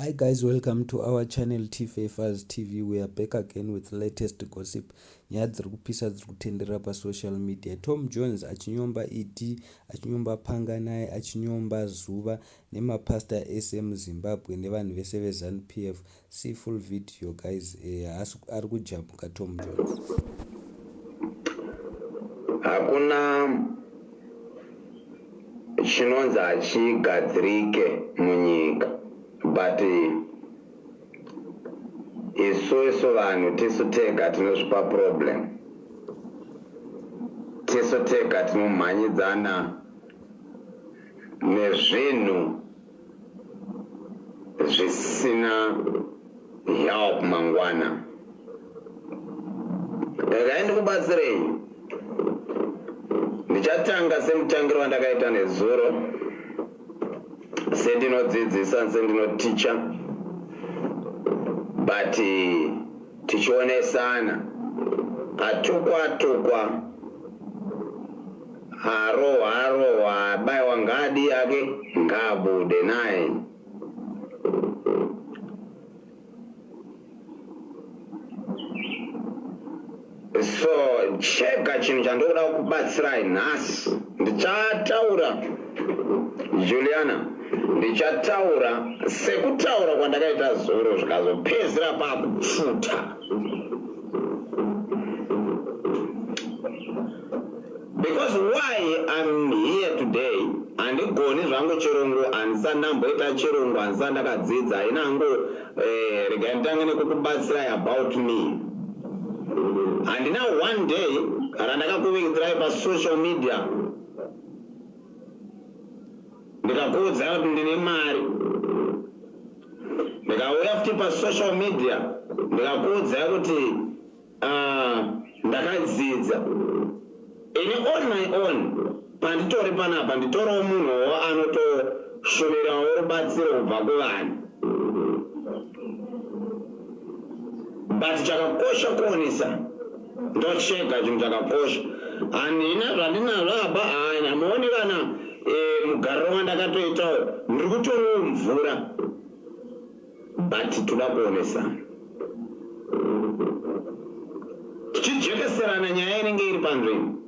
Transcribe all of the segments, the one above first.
Hi guys, welcome to our channel Tfafers TV. We are back again with latest gossip. Nyaya dziri kupisa dziri kutenderera pasocial media. Tom Jones achinyomba ED, achinyomba Panganai, achinyomba Zuva nemapastor ese muZimbabwe nevanhu vese veZanu PF. See full video guys. Eh, ari kujamuka Tom Jones. Hakuna chinonzi hachigadzirike munyika but isu isu vanhu tisu tega tinozvipa problem tisu tega tinomhanyidzana nezvinhu zvisina help mangwana regai ndikubatsirei ndichatanga semutangiro wandakaita nezuro sendinodzidzisa sendinoticha but tichionesana atukwa atukwa arohwa arohwa abaiwa ngaadi yake ngaabude naye So chega chinhu chandoda kukubatsirai nhasi ndichataura Juliana ndichataura sekutaura kwandakaita zuro zvikazopedzera pakupfuta because why I'm here today handigoni zvangu chirungu handisati ndamboita chirungu handisati ndakadzidza haina hangu Eh, regai nditange nekukubatsirai about me. Handina one day randakakuvigirai pasocial media ndikakuudzai kuti ndine mari ndikauya futi pasocial media ndikakuudzai kuti uh, ndakadzidza ini on my own panditori panapa nditoriwo munhuwo anotoshuvirawo rubatsiro kubva kuvanhu but chakakosha kuonesa ndochega chinhu chakakosha handina zvandinazvo apa hamuoni kana e, mugariro wandakatoitawo ndiri kutoriwo mvura but toda kuonesana tichijekeserana nyaya inenge iri panzvimbo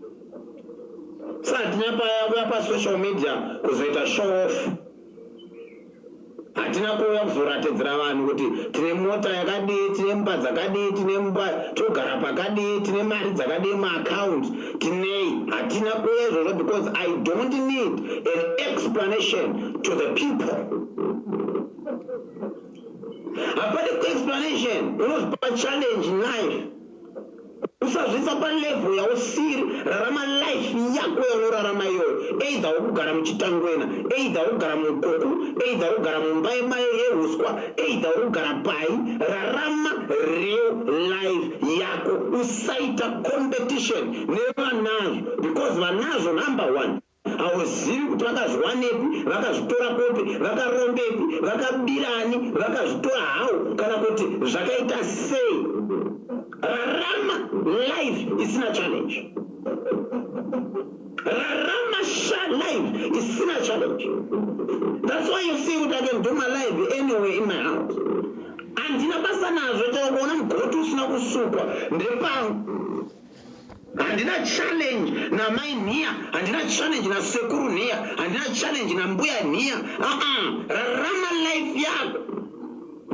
sa hatina paya kuya pasocial media kuzoita show off hatina kuuya kuzoratidzira vanhu kuti tine mota yakadii tine mba dzakadii tine mba togara pakadii tine mari dzakadii maaccount tinei hatina kuuya izvozvo because i don't need an explanation to the people Hapadi explanation unozvipa challenge in life usazviisa palevel yausiri rarama life yako yaunorarama iyoyo either ukugara muchitangwena either ukugara mukuku either ukugara mumba yehuswa either ukugara pai rarama real life yako usaita competition nevanazvo because vanazvo number one Hauzivi kuti vakazviwanepi, vakazvitora kupi, vakarombepi, vakabira ani, vakazvitora how kana kuti zvakaita sei. Rarama life isina challenge. Rarama sha life isina challenge. That's why you see kuti I can do my life anywhere in my house. Handina basa nazvo chero kuona mugoti usina kusukwa ndepangu. Handina challenge namai Nhiya, handina challenge nasekuru Nhiya, handina challenge nambuya Nhiya. Uh-uh. Rarama life yako.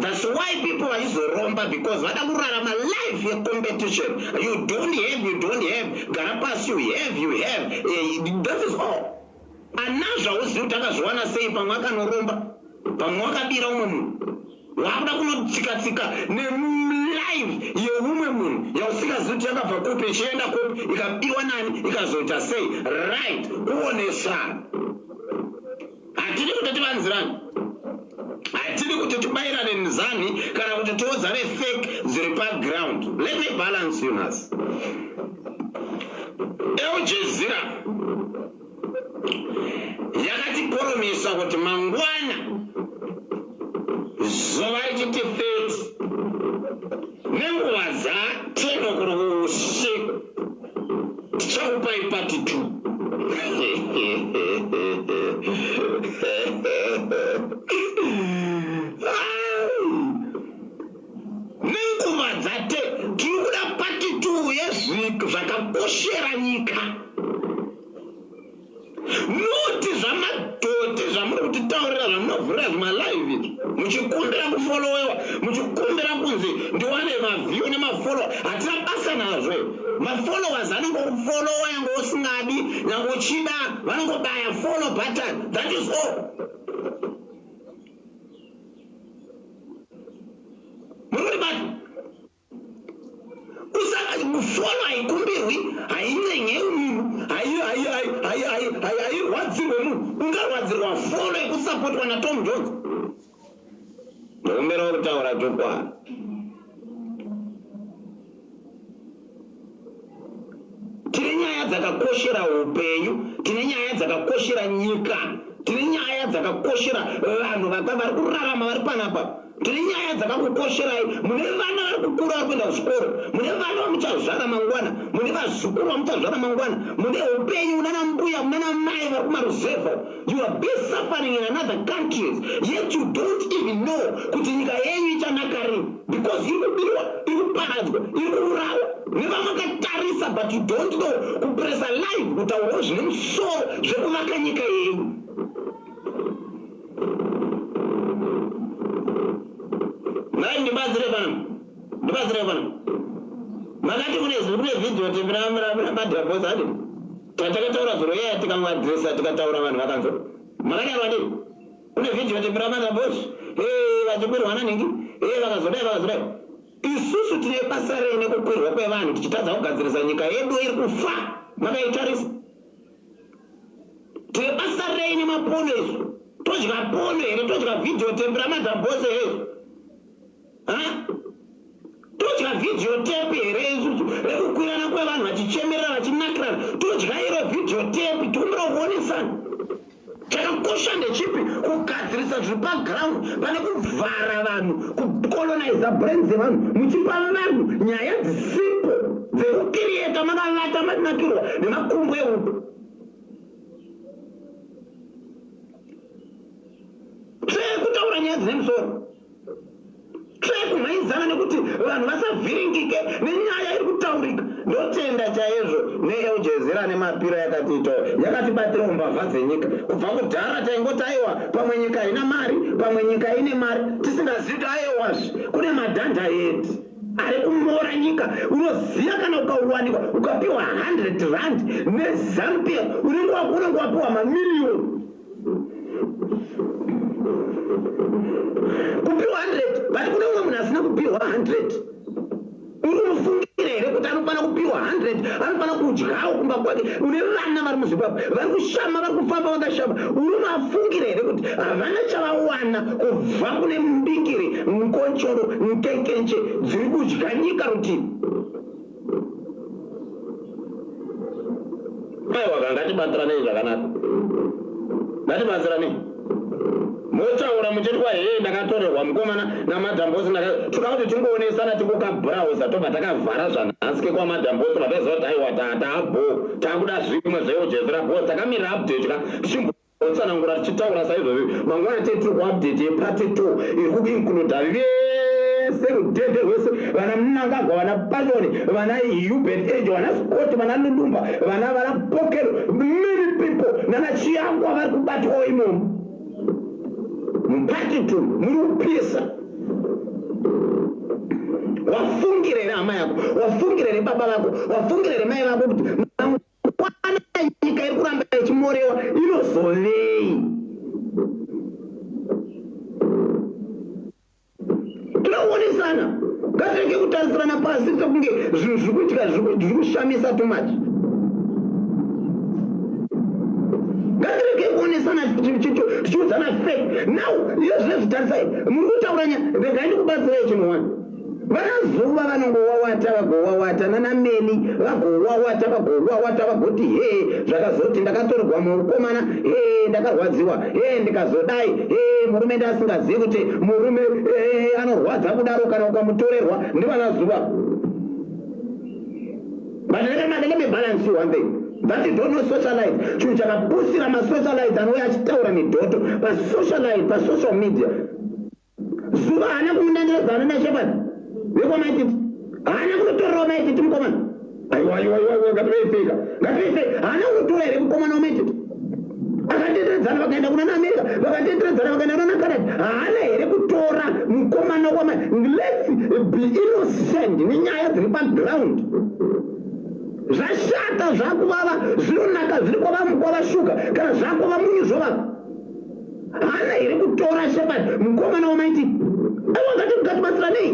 That's why people vachizoromba because vada kurarama life yecompetition. You don't have, you don't have. Gara pasi, you have, you have. Eh, that is all. Anazvo hauzivi kuti akazviwana sei, pamwe akanoromba, pamwe wakabira umwe munhu. Wakuda kunotsika tsika nelive yeumwe munhu yausingazivi kuti yakabva kupi ichienda kupi ikabiwa nani ikazoita sei right kuonesana hatidi kuti tivanzirane hatidi kuti tibayirane nzani kana kuti tiudzane fake dziri paground let me balance you nhasi El Jazeera yakatiporomisa kuti mangwana zuva richiti 30 nenguva dza 10 o'clock usiku tichakupai part 2. dzakakoshera nyika. Not zvamadhoti zvamuri kutitaurira zvamunovhurira zvimalive izvi muchikumbira kufollowewa muchikumbira kunzi ndiwane maview nemafollower hatina basa nazvo mafollowers anongokufollowa yange usingadi nyange uchida vanongobaya follow button that is all. Muri kundibata? Follow haikumbirwi, hainyengewi munhu, hairwadzirwe munhu. Ungarwadzirwa follow yekusapotwa naTom Jones? Ndokumbirawo kutaura chokwadi. Tine nyaya dzakakoshera upenyu, tine nyaya dzakakoshera nyika, tine nyaya dzakakoshera vanhu vari kurarama vari panapa. Tine nyaya dzakakukosherai. Mune vana vari kukura vari kuenda kuzvikoro. Mune vana vamuchazvara mangwana. Mune vazukuru vamuchazvara mangwana. Mune upenyu munana mbuya, munana mai vari kumaruzevha. You are be suffering in another countries yet you don't even know kuti nyika yenyu ichanaka rini because iri kubiwa, iri kuparadzwa, iri kuurawa nevamakatarisa but you don't know kupresa live kutaurawo zvine musoro zvekuvaka nyika yenyu. Mai ndibatsire pano. Ndibatsire pano. Makati kune kune video tape ramadhabosa adi. Tatakataura zuro yaya tikamuadresa tikataura vanhu vakanzwa. Makadaro adi. Kune video tape ramadhabosa. Eh vachikwirwa naningi. Eh vakazodai vakazodai. Isusu tine basa rei nekukwirwa kwevanhu tichitadza kugadzirisa nyika yedu iri kufa. Makaitarisa. Tine basa rei nemapono isu? Todya pono here? Todya video tape ramadam boss here isu? Ha? Todya video tape here isusu rekukwirana kwevanhu vachichemerera vachinakirana? Todya iro video tape tikumbira kuonesana. Chakakosha ndechipi? Kugadzirisa zviri paground pane kuvhara vanhu, kucoloniza brain dzevanhu muchipa vanhu nyaya dzisipo dzekukiriyeta makavata manakirwa nemakumbo ehuku. Tsvee kutaura nyaya dzine musoro. Tsvee kumhanyidzana nekuti vanhu vasavhiringike nenyaya iri kutaurika. Ndotenda chaizvo neAl Jazeera nemapiro ayakatiitawo. Yakatibatirawo mbavha dzenyika. Kubva kudhara taingoti aiwa pamwe nyika haina mari, pamwe nyika ine mari tisingazivi kuti aiwazve kune madhanda ed ari kumora nyika. Unoziva kana ukawanikwa ukapiwa 100 rand neZanu-PF unenge unenge wapiwa mamiriyoni. Kupiwa 100 but kune umwe munhu asina kupiwa 100. Uri kumufungira here kuti anofanira kupiwa 100 anofanira kudyawo kumba kwake? Une vana vari muZimbabwe vari kushama vari kufamba vakashama. Unovafungira here kuti havana chavawana kubva kune mbingiri, nkonchoro, nkenkenche dziri kudya nyika rutivi? Aiwa ka ngatibatsiranei zvakanaka. Ngatibatsiranei. Motaura muchiti kwa hee ndakatorerwa mukomana namadam boss ndaka toda kuti tingoonesana tingokabrowser tobva takavhara zvanhasi kekwamadam boss tobva taziva kuti aiwa taabho takuda zvimwe zveojezera bho takamirira update ka tichimbo Totsanangura tichitaura saizvozvi, mangwana tee tiri kuupdate yepart 2 iri kuincluda vese rudhende rwese vana Mnangagwa, vana Panyoni, vana Hubert Angel, vana Scott, vana Lulumba, vana vana Pokelo, many people nana Chiyangwa vari kubatwawo imomo mupart 2 muri kupisa. Wafungira here hama yako? Wafungira here baba vako? Wafungira here mai vako kuti Mangwana nyika iri kuramba ichimorewa inozovei? Tinoonesana, ngatirege kutarisirana pasi sekunge zvinhu zviri kuitika zviri kushamisa too much. Ngatirege kuonesana tichiudzana fake. Now, iyo zvinezvi tarisai, muri kutaura nyaya, regai ndikubatsirai chinhu one. Vana Zuva vanongowawata vagowawata, nana Melly vagowawata vagowawata vagoti hee zvakazoti ndakatorerwa mukomana hee ndakarwadziwa hee ndikazodai hee murume ndaasingazivi kuti murume hee anorwadza kudaro kana ukamutorerwa ndivana Zuva. But let me balance you one thing that you don't know socialite chinhu chakapusira masocialite anouya achitaura midhoto pasocialite pasocial media. Zuva haana kumunangiradza ana naShepard vekwaMai Titi. Haana kunotorerawo Mai Titi mukomana. Aiwa, aiwa, aiwa, aiwa, ngativeifeka, ngativeifeka. Haana kutora here mukomana wamaititi? Akatenderedzana vakaenda kuna naAmerica, vakatenderedzana vakaenda kuna naCanada. Haana here kutora mukomana wama? Let's be innocent nenyaya dziri paground. Zvashata zvakuvava, zvinonaka zviri kwavashuga, kana zvakwava munyu zvovava. Haana here kutora Shepard, mukomana wamaititi? Aiwa, ngatibatsira nei,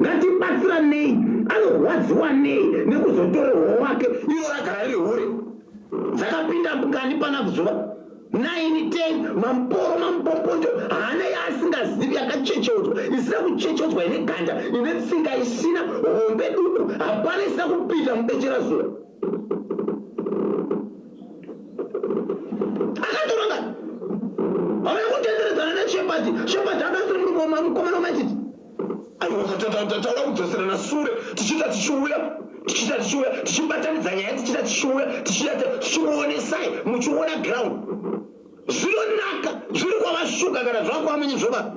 ngatibatsira nei. Anorwadziwa nei nekuzotorerwa wake? Iro ragara riri hure. Dzakapinda kani pana zuva 9, 10, mamporo, mamupomponjo. Haana yaasingazivi yakachecheudzwa, isina kuchecheudzwa, ine ganda, ine tsinga, isina hombe, duku, hapana isina kupinda mubeche razuva. Akatoranga havana kutenderedzana naShepard. Shepard akasiri mukomana wamaititi. Aiwa, taura kudzoserana sure, tichiita tichiuya, tichiita tichiuya, tichibatanidza nyaya, tichiita tichiuya, tichiita tichikuonesai, muchiona ground. Zvinonaka zviri kwavashuka, kana zvakwamunyi zvova.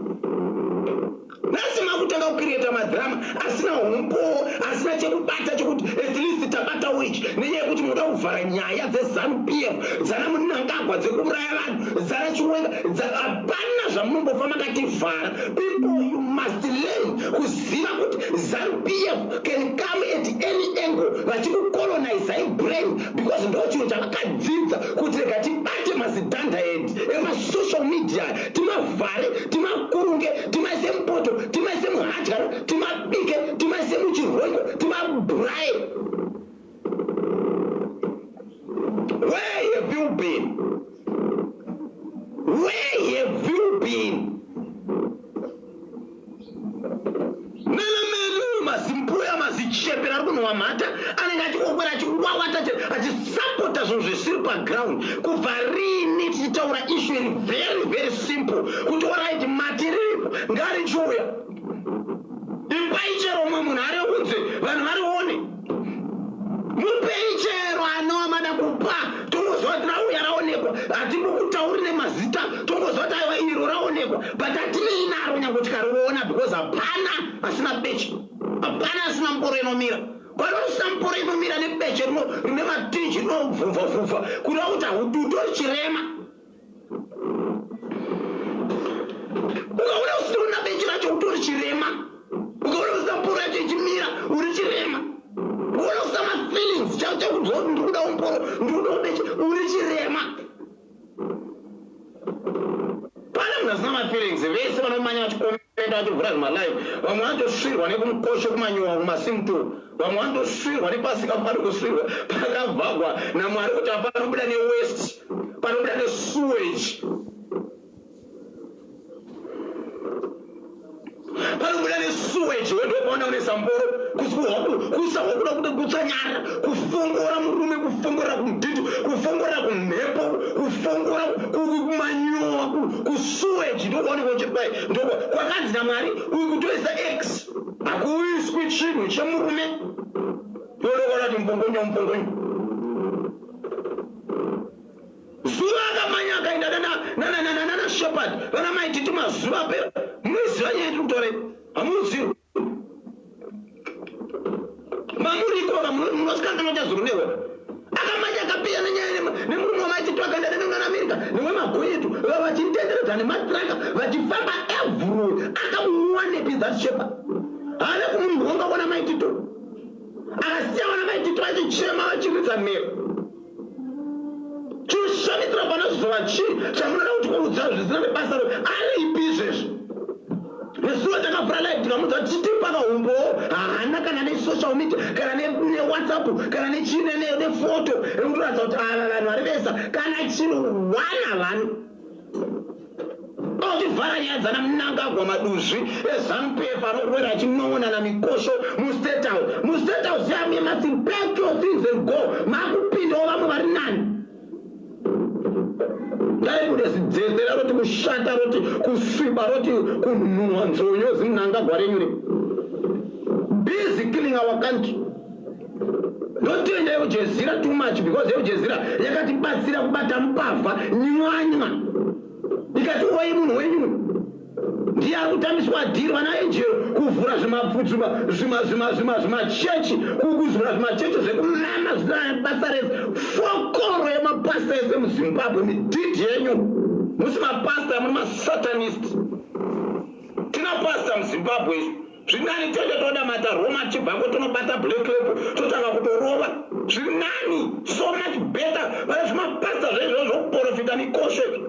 Nhasi makutanga kucreata madrama asina umbowo, asina chekubata, chekuti at least tabata ichi, nenyaya yekuti munoda kuvhara nyaya dzeZANU PF, dzana Munangagwa, dzekuuraya vanhu, dzana Chiwenga. Hapana zvamunombofa makativhara. People, you must learn kuziva kuti ZANU PF can come at any angle vachikucolonizai brain, because ndo chinhu chavakadzidza, kuti rega tibate mazidunderhead emasocial media, timavhare, timakurunge, timaise mupoto, timaise muhadyaro, timabike, timaise muchirwengo, timabhuraye. Where have you been? Where have you been? Mene mene mazimbuya, mazichepera ari kunhuwa mhata, anenge achikokwera, achiwawata, achisapota zvinhu zvisiri paground. Kubva rini tichitaura issue iri very very simple, kuti alright, mati riripo, ngarichiuya. Ipai chero umwe munhu ari kunze, vanhu varione. Mupei chero anova mada kupa, tongoziva kuti rauya, raonekwa. Hatimbokutauri nemazita, tongoziva kuti aiwa, iro raonekwa, but hatinei naro nyange tikariona, because hapana asina beche, hapana asina mboro inomira. Kana usina mboro inomira nebeche rine matinji, rinovhuvha-vhuvha, kureva kuti haudutori chirema. Ukaona usina beche racho, utori chirema. Ukaona usina mboro yacho ichimira, uri chirema. Ukaona usina mafeelings chakunzwa kuti ndiri kudawo mboro, ndiri kudawo beche, uri chirema. Pane munhu asina mafeelings? Vese vanomanya vachikomenda, vachivhura zvimalive, vamwe vanotosvirwa nekumukosho, kumanyowa, kumasimto, vamwe vanotosvirwa nepasika pari kusvirwa, pakavhagwa naMwari kuti apa panobuda newaste, panobuda nesewage, panobuda nesewage. Wendopaona une samboro, kusahwa kuda kuda kutsanyara, kufongora murume, kufongora kumudhidhi, kufongora kumhepo, kufongora kumanyowa, kusewage, ndokuoneka uchibai. Ndo kwakanzi naMwari uyu kutoisa x, hakuiswi chinhu chemurume. Yodokaona kuti mupongonyo, mupongonyo. Zuva akamanya akaenda nana Shepard, vana Maititi, mazuva apera. Munoiziva nyaya yetiri kutaura? Hamuzivi mamuriko, munosikanganwa chazurunewe. Akamanya akapinda nenyaya nemurume wamaititi, akaenda nenana America newemagonyetu, vachitenderedza nematraka, vachifamba everywhere. Akamuwanepi that Shepard? Haana kumuronga wana Maitito, akasiya vana Maitito vachichema, vachiridza mhere. Chinoshamisira pana zuva chii chamunoda kuti kuudza zvisina nebasa? Aripi izvezvi? Nesuwo takavhura live, tikamudza tichipa kahumbowo. Haana kana nesocial media, kana neWhatsApp, kana nechine nefoto rekutoratidza kuti ava vanhu vari vesa, kana chinhu one havana. Autivhara nyaya dzana Mnangagwa, maduzvi eZANU PF anorwera achinon'ona namikosho muState House. MuState House yami must pack your things and go. Makupindawo vamwe vari nani. Ngaribude zidzedzera, roti kushata, roti kusviba, roti kunhuhwa nzonyo, ziMnangagwa renyu re busy killing our country. Ndotenda Al Jazeera too much, because Al Jazeera yakatibatsira kubata mbavha nywanywa, ikati wai munhu wenyu. Ndiani? Ndiye ari kutambiswa dhiri vana Angel kuvhura zvimachechi, kuvhura zvimachechi zvekumama zvisina basa rese. Fokoro yemapasta ese muZimbabwe, midhidhi yenyu. Musi mapasta, muri masatanist. Tina pasta muZimbabwe izvi. Zviri nani tete tonamata Roma tibvako tonobata black label totanga kutorova. Zviri nani, so much better. Pane zvimapasta zvezvo zvokuprofita mikosho izvo.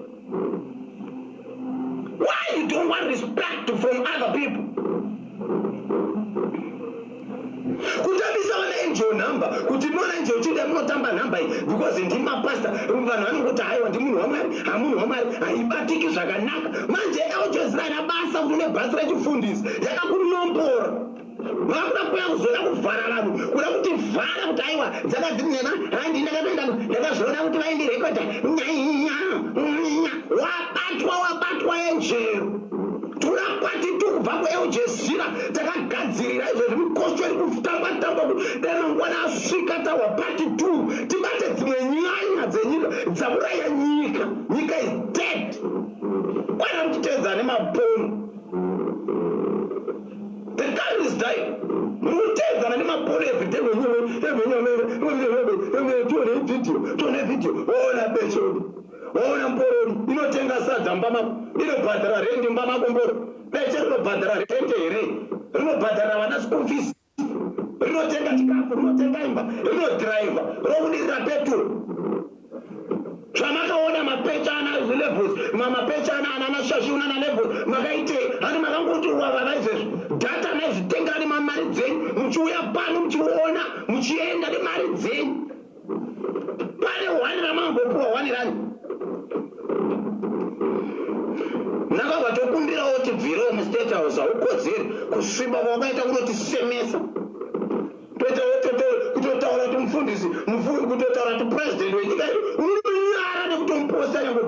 Why you don't want respect from other people? Kutambisa vana Angel number kuti mona Angel chinda munotamba number iyi because ndimapasta. Vanhu vanongoti haiwa, ndimunhu waMwari, hamunhu waMwari, haibatiki zvakanaka. Manje Angel zina basa kuti une bhasi rechifundisi yakakunombora. Vakuda kuya kuzoda kuvhara vanhu, kuda kuti vhara kuti aiwa dzakadziri nhema, handi ndakatoenda ndakazviona kuti vaindirekodha. Wabatwa, wabatwa Angel. Tura part 2 kubva kuAl Jazeera. Takagadzirira izvozvi, mikosho iri kutamba tamba kuti dai mangwana asvika tawa part 2, tibate dzimwe nyanya dzenyika dzauraya nyika. Nyika is dead. Kwana kutiteedza nemapono. The country is dying. Muri kuteedzana nemapono everyday. Tione video, tione video. Waona bechodi, waona mborori inotenga sadza mumba mako, inobhadhara rendi mumba mako. Mboro beche rinobhadhara rende here? Rinobhadhara vana school fees, rinotenga chikafu, rinotenga imba, rinodhiraivha, rokudirira petrol. Zvamakaona mapecha ana Levels, mamapecha ana anana Shashi unana Levels, makaitei? Hani makangoti wavava izvezvi data maizvitenga nemamari dzenyu, muchiuya pano muchiona muchienda nemari dzenyu. Pane hwani ramambopuwa hwani rani? Ndakabva tokumbirawo tibvirewo muState House. Haukodzeri kusviba kwawakaita kunotisemesa. Kutotaura kuti mufundisi, kutotaura kuti president wenyika yedu, unonyara nekutomuposta nyange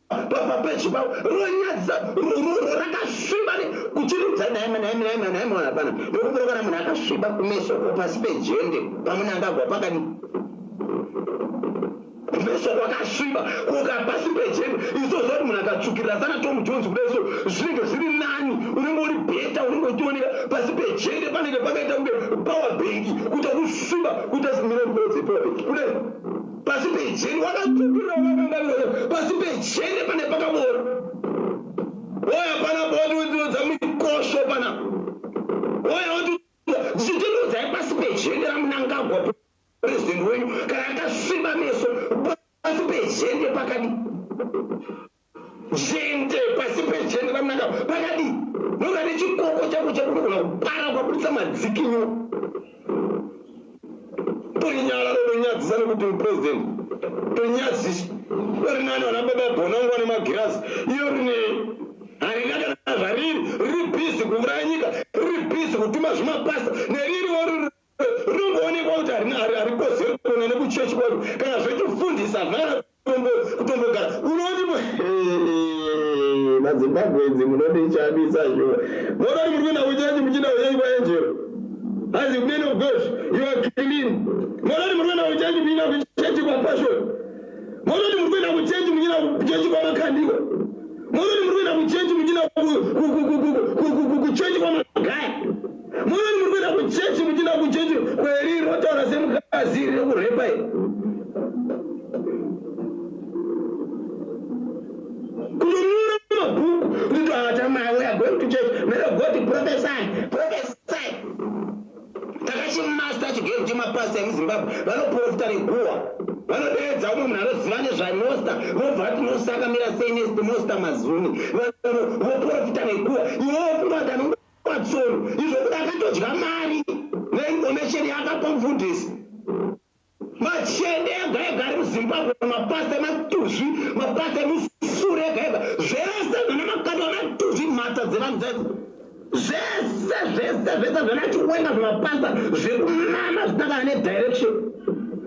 papeji pavo. Rinonyadzisa, rakasviba kuchiridza. Naime, naime, naime, naime, hapana ndokumbira kana munhu akasviba kumeso pasi pejende paMunangagwa pakadi kumeso kwakasviba kuka pasi pejende. Izvozvo kuti munhu akatsvukirira sana Tom Jones kudai so, zvinenge zviri nani, unenge uri better, unenge uchioneka. Pasi pejende panenge pakaita kunge power bank, kuita kusviba, kuita mirembodze power bank kudai. Pasi pejende wakatsvukirira, wakakanganira, pasi pejende pane pakabora. Oya panapa watiudza mikosho panapa, oya wati zvichitiudzai pasi pejende raMunangagwa president wenyu kana akasviba meso pasi pejende pakadi jende, pasi pejende raMunangagwa pakadi noka nechikoko chako chekunogona kupara ukabudisa madzikinyo. Torinyara, rinonyadzisa nekuti mupresident tonyadzisa. Ori nani vana baba Bhonangwa nemagirazi iyo rine harina kana zvariri. Riri busy kuuraya nyika, riri busy kutuma zvimapasta neririwo rinongoonekwa kuti harikodzeri kuona nekuchechi kwacho kana zvechifundisa havana kutombogara. Unoti maZimbabweans munondichamisa shuwa. Munoti muri kuenda kuchechi, muchienda kuchechi kwaAngel, as men of God you are clean. Munoti muri kuenda kuchechi, muchienda kuchechi kwaPassion. Munoti muri kuenda kuchechi, muchienda kuchechi kwaMakandiwa. Munoti muri kuenda kuchechi, muchienda kuchechi kwaMagaya. Munoti muri kuenda kuchechi, muchienda kuchechi kweriri rotaura semukadzi iri rekurepa iri. Kutonyora mabhuku kuti atamai, we are going to church, may God prophesy, prophesy. Takachimasta chigame chemapasta emuZimbabwe. Vanoprofita neguhwa, vanodeedza umwe munhu anoziva nezvanosta, vobva vati nosta akamira sei, nosta mazuni, voprofita neguhwa. Iwe wofunga kuti anongoatsono izvo kuti akatodya mari neinformation yaakapa mufundisi. Machende ega ega ari muZimbabwe, mapasta ematuzvi, mapasta emusuri ega ega, zvese zvana makati vamatuzvi, mhata dzevanhu dzedzo, zvese zvese zvese zvanachiwenga, zvemapasta zvekumama zvitakana nedirection,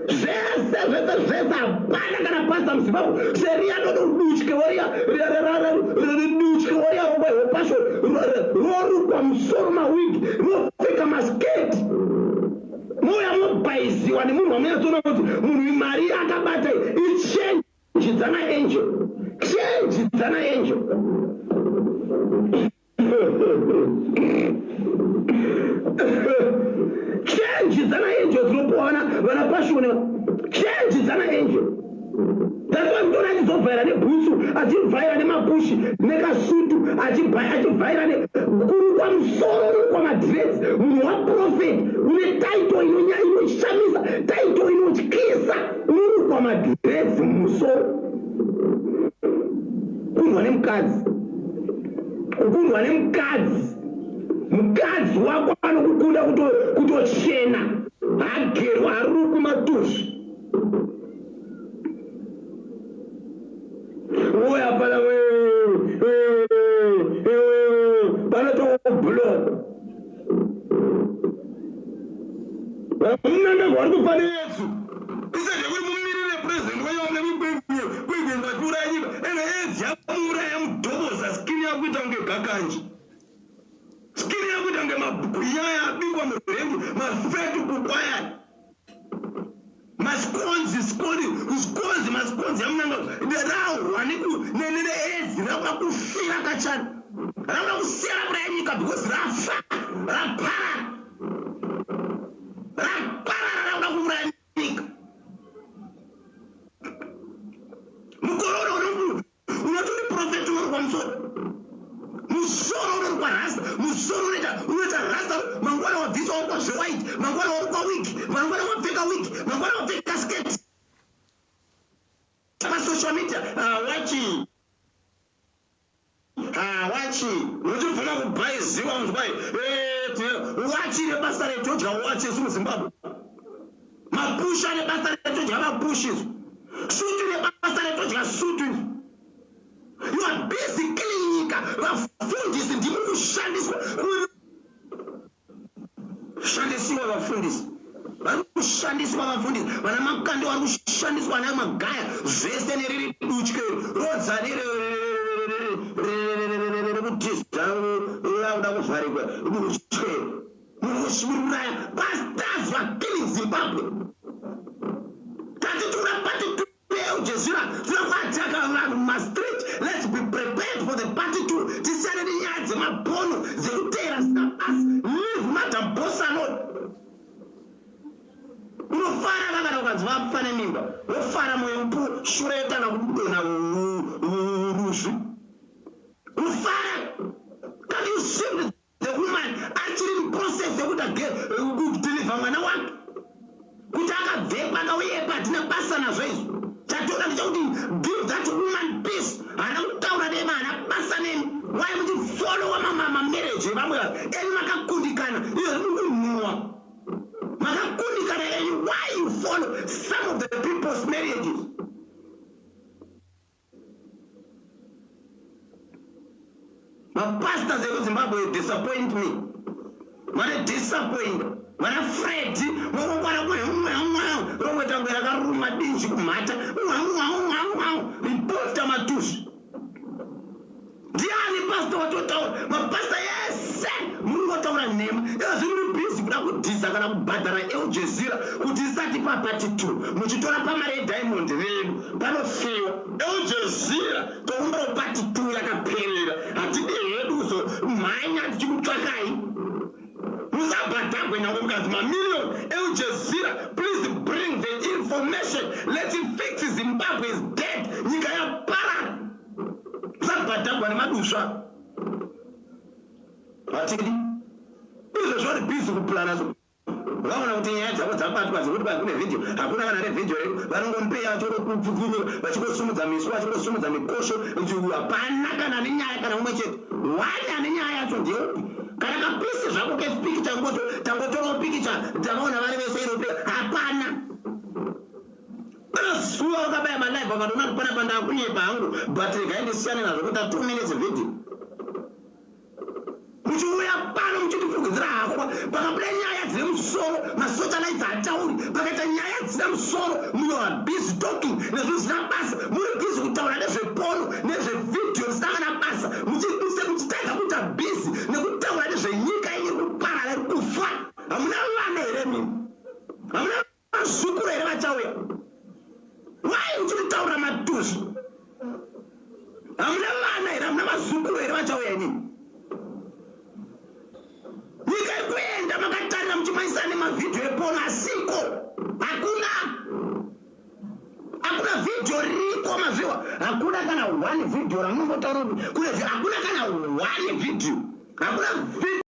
zvese zvese zvese. Hapana kana pasta muZimbabwe seriya dododutye woriya, dutye woriya rongwehopasho, rorukwa musoro, mawigi, ropfeka masketi, mouya mobhaiziwa nemunhu wamunyatsoona kuti munhu mari akabata ichange dzana Angel, change dzana Angel. Change dzana Angel dzinopuwa vana vana Passion, change dzana Angel. That's why mutoona achizovhaira nebhutsu, achivhaira nemapushi nekasutu, achivhaira nekurukwa musoro, unorukwa madress. Munhu waprofet une title inoshamisa, title inotyisa, unorukwa madress mumusoro. Kundwa nemukadzi, kukundwa nemukadzi, mukadzi wako anokukunda kutochena, hagerwa, harukwi matuzvi. Uya pana panotoblock Mnangagwa vari kufa neyesu isati yekuti mumirire president wenyu vachiuraya nyika ene edzi yamuuraya mudhokoza skin yakuita kunge gakanje, skin yakuita kunge magwinya yabikwa murengi mafetu kukwaya maskonzi skoni skonzi maskonzi yaMnangagwa rahwa needzi, rakuda kufira kachana, rakuda kusiya rauraya nyika because rafa, raparara, raparara, rakuda kuuraya nyika. Mukore uno unotori prophet, unorukwa musoro, musoro unorukwa rasta, musoro unoita rasta, mangwana wabviswa, warukwa zvewhite, mangwana warukwa wig, mangwana wapfeka wig, mangwana wapfeka skirt. Pasocial media wachi wachi uchibvuma kubhaiziwa unzwai wachi nebasa retodya wachi isu muZimbabwe, mapusha nebasa retodya mapushi, sutu nebasa retodya sutu. You are busy killing nyika. Vafundisi ndimi kushandiswa, kushandisiwa. Vafundisi vari kushandiswa, vafundisi vana Makandi vari kushandiswa, ana Magaya zvese neriri dutye rodza rekutiza rakuda kuvharikwa dutye. Muri pastors vakilling Zimbabwe. Tati tuna part two Al Jazeera, tinoda kuataka vanhu mumastreet. Let's be prepared for the part two. Tisiyane nenyaya dzemabhono dzekuteera zina basi. Leave Madam Boss alone. Unofara kakana ukanzi vafa nemimba, wofara mwoyo upu, shure yotanga kudonha ruzvi, unofara. Can you see the woman achiri muprocess yekuti kudeliver mwana wake, kuti akabvekwa, akauyepa? Hatina basa nazvo izvo. Chatoda ndechekuti give that woman peace. Haana kutaura nemi, haana basa nemi. Why muchifollowa mamarriage evamwe vanhu? Enyu makakundikana, izvo muri kunhuwa, makakundikana enyu. Why you follow some of the people's marriages? Mapastors ekuZimbabwe disappoint me, vane disappoint. Vana Fredi vokokwana rongoita kunge rakaruma dinji kumhata, ripota matuzvi. Ndiani pastor watotaura? Mapasta ese muri kungotaura nhema. Izvozvi muri busy kuda kudhisa kana kubhadhara Al Jazeera kuti isati papart two, muchitora pamari yediamond redu panofiwa. Al Jazeera, tokumbira part two yakaperera. Hatidi hedu kuzomhanya tichikutsvakai. Musabhadhagwe nyange mukanzi mamiliyoni. Al Jazeera, please bring the information. Let's fix Zimbabwe is dead, nyika yaparara. Musabhadhagwa nemadusva, hatidi izvo. Vari busy kuplana, vaona kuti nyaya dzavo dzabatwa dzekuti kune vhidhiyo, hakuna kana revhidhiyo redu. Vanongompeya vachingopfupfunyuka, vachingosumudza miswa, vachingosumudza mikosho. Hapana kana nenyaya kana umwe chete wani ane nyaya yacho ndeupi. Kana kapisi zvako kepikicha, tangotorawo pikicha, tavaona vari vese inope, hapana. Zuva vakabaya malive vakatoona kuti panapa ndakunyepa hangu, but regai ndisiyane nazvo kuita 2 minutes video. Muchiuya pano muchitifukidzira hakwa, pakabuda nyaya dzine musoro masocialites hatauri, pakaita nyaya dzina musoro you are busy talking nezvinhu zvisina basa. Muri busy kutaura nezveporn, nezvevhidhiyo risina kana basa, muchitadza kuita busy nekutaura nezvenyika iri kuparara, iri kufa. Hamuna vana here mimi? Hamuna vazukuru here vachauya? Why muchititaura matuzvi? Hamuna vana here? Hamuna vazukuru here vachauya inini? Nyika iri kuenda makatarira muchimanyisana nemavhidhiyo epono asiko. Hakuna, hakuna vhidhiyo ririko mazviwa. Hakuna kana one vhidhiyo ramunombotaura kuti kune, hakuna kana one vhidhiyo, hakuna vhidhiyo.